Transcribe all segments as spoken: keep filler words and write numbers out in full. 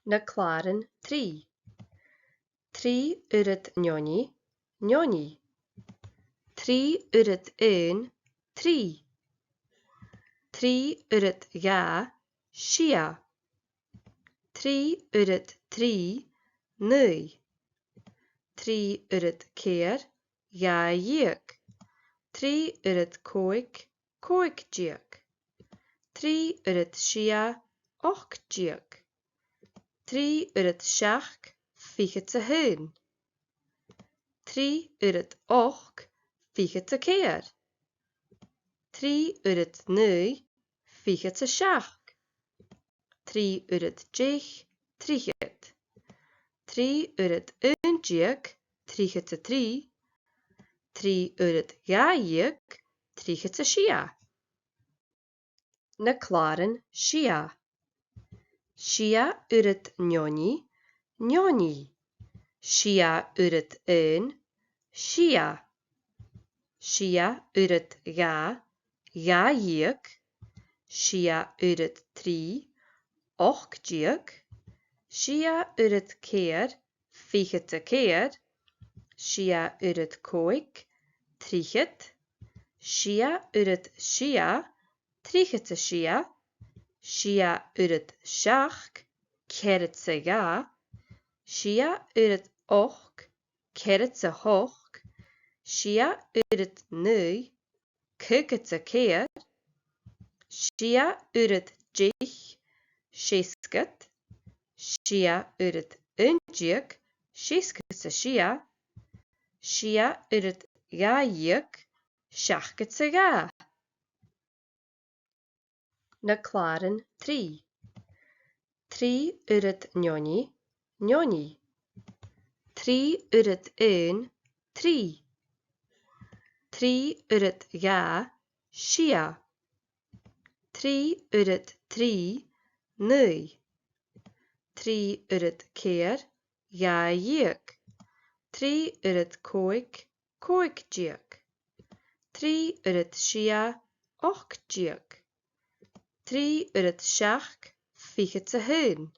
Na clàran trì. Trì uiread neoni, neoni. Trì uiread aon, trì. Trì uiread dhà, sia. Trì uiread trì, naoi. Trì uiread ceithir, dhà dheug. Trì uiread còig, còig deug. Trì uiread sia, ochd deug. Trì uiread seachd, fichead 's a h-aon. Trì uiread ochd, fichead 's a ceithir. Trì uiread naoi, fichead 's a seachd. Trì uiread deich, trithead. Trì uiread aon deug, trithead 's a trì. Trì uiread dhà dheug, trithead 's a sia. Na clàran sia. Sia uiread neoni, neoni. Sia uiread aon, sia. Sia uiread dhà, dhà dheug. Sia uiread trì, ochd deug. Sia uiread ceithir, fichead 's a ceithir. Sia uiread còig, trithead. Sia uiread sia, trithead 's a sia. Sia uiread seachd, ceathrad 's a dhà. Sia uiread ochd, ceathrad 's a h-ochd. Sia uiread naoi, caogad 's a ceithir. Sia uiread deich, seasgad. Sia uiread aon deug, seasgad 's a sia. Sia uiread dhà dheug, seachdad 's a dhà. Na clàran trì. Trì uiread neoni, neoni. Trì uiread aon, trì. Trì uiread dhà, sia. Trì uiread trì, naoi. Trì uiread ceithir, dhà dheug. Trì uiread còig, còig deug. Trì uiread sia, ochd deug. Trì uiread seachd, fichead 's a h-aon.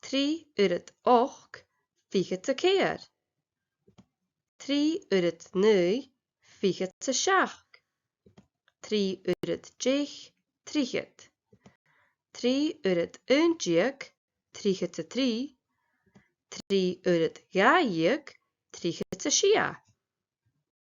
Trì uiread ochd, fichead 's a ceithir. Trì uiread naoi, fichead 's a seachd. Trì uiread deich, trithead. Trì uiread aon deug, trithead 's a trì. Trì uiread dhà dheug, trithead 's a sia.